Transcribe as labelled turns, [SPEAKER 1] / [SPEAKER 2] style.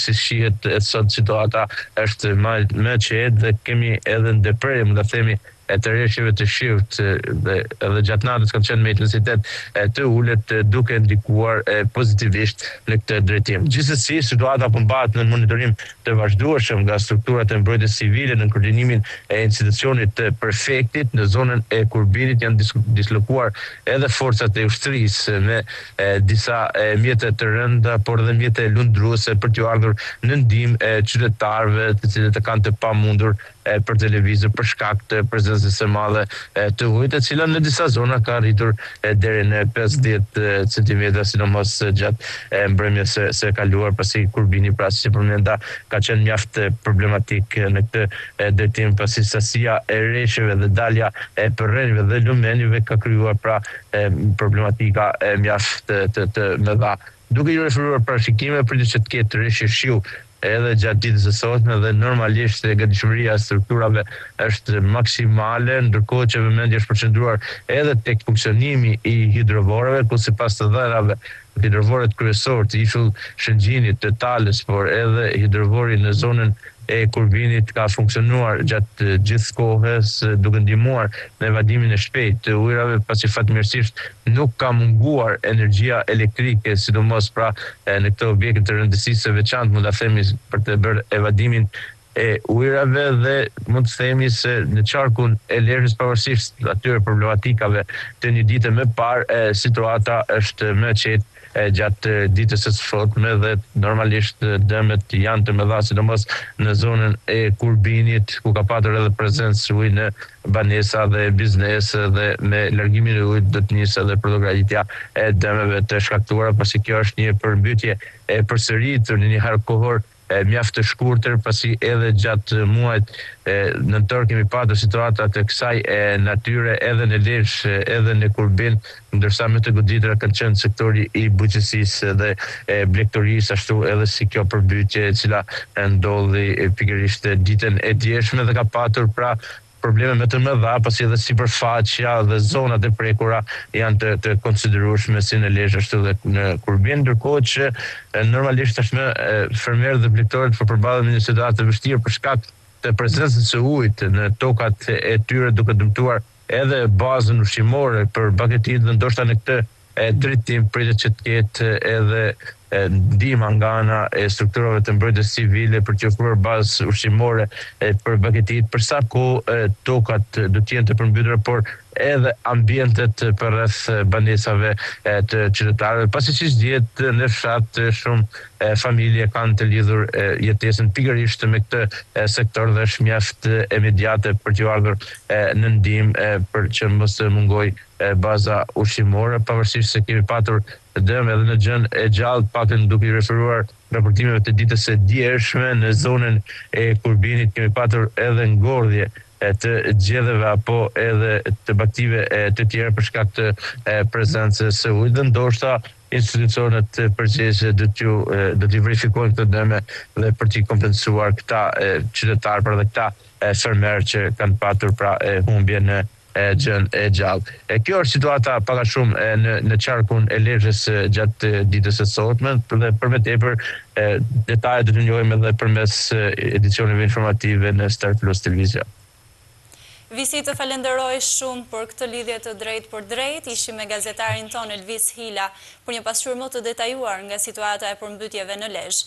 [SPEAKER 1] Si shihet sot situata është më e qetë dhe kemi edhe ndërprerje mund ta themi e të reshjeve të shiut dhe edhe gjatë natës kanë qenë me intensitet të ulët duke ndikuar pozitivisht në këtë drejtim. Gjithsesi situata po mbahet nën monitorim të vazhdueshëm nga strukturat e mbrojtjes civile nën koordinimin e institucionit të prefektit. Në zonën e Kurbinit janë dislokuar edhe forcat e ushtrisë me disa mjete të rënda, por edhe mjete lundruese për t'ju ardhur në ndihmë qytetarëve të cilët e kanë të pamundur për të lëvizur për shkak të prezencës së madhe të ujit, e cila në disa zona ka arritur deri në 50 centimetra, sidomos gjatë mbrëmjes së kaluar, pasi Kurbini, pra siç e përmenda, ka qenë mjaft problematik në këtë drejtim, pasi sasia e reshjeve dhe dalja e përrenjve dhe lumenjve ka krijuar pra problematika mjaft të të mëdha. Duke iu referuar parashikimeve, pritet që të ketë reshje shiu edhe gjatë ditës së sotme dhe normalisht gatishmëria e strukturave është maksimale, ndërkohë që vëmendja është përqendruar edhe tek funksionimi i hidrovorëve, ku sipas të dhënave hidrovorët kryesorë të Ishull Shëngjinit, të Talës, por edhe hidrovori në zonën e Kurbinit ka funksionuar gjatë gjithë kohës duke ndihmuar në evadimin e shpejtë të ujërave pasi fatmirësisht nuk ka munguar energjia elektrike sidomos pra në këtë objekt të rëndësisë së veçantë mund ta themi për të bërë evadimin e ujërave dhe mund të themi se në qarkun e Lezhës pavarësisht atyre problematikave të një dite më parë situata është më e qetë gjatë ditës së sotme dhe normalisht dëmet janë të mëdha sidomos në zonën e Kurbinit ku ka patur edhe prezencë uji në banesa dhe biznese dhe me largimin e ujit do të nisë edhe përllogaritja e dëmeve të shkaktuara pasi kjo është një përmbytje e përsëritur në një hark kohor mjaft të shkurtër, pasi edhe gjatë muajit nëntor kemi patur situata të kësaj natyre edhe në Lezhë edhe në Kurbin, ndërsa më të goditura kanë qenë sektori i bujqësisë dhe blegtorisë, ashtu edhe si kjo përmbytje e cila ndodhi pikërisht ditën e djeshme dhe ka patur pra probleme më të mëdha, pasi edhe sipërfaqja dhe zonat e prekura janë të të konsiderueshme si në Lezhë ashtu edhe në Kurbin, ndërkohë që normalisht tashmë fermerët dhe blegtorët po përballen me një situatë të vështirë për shkak të prezencës së ujit në tokat e tyre duke dëmtuar edhe bazën ushqimore për bagëtitë dhe ndoshta në këtë drejtim pritet që të ketë edhe ndihma nga ana e strukturave të mbrojtjes civile për të ofruar bazë ushqimore për bagëtitë për sa kohë tokat do të jenë të përmbytura, por edhe ambientet përreth banesave të qytetarëve, pasi siç dihet në fshat shumë familje kanë të lidhur jetesën pikërisht me këtë sektor dhe është mjaft imediate për t'ju ardhur në ndihmë për që mos të mungojë baza ushqimore, pavarësisht se kemi patur dëme edhe në gjënë e gjallë, të paktën duke iu referuar raportimeve të ditës së djeshme në zonën e Kurbinit kemi patur edhe ngordhje të gjedheve apo edhe të bagëtive të tjera për shkak të prezencës së ujit dhe ndoshta institucionet përgjegjëse do t'ju do t'i verifikojnë këto dëme dhe për t'i kompensuar këta qytetarë por edhe këta fermerë që kanë patur pra humbje në gjënë e gjallë. E kjo është situata pak a shumë në në qarkun e Lezhës gjatë ditës së sotme dhe për më tepër detajet do t'i njohim edhe përmes edicioneve informative në Star Plus Televizion.
[SPEAKER 2] Visi të falenderoj shumë për këtë lidhje të drejtpërdrejtë, ishim me gazetarin tonë Elvis Hila për një pasqyrë më të detajuar nga situata e përmbytjeve në Lezhë.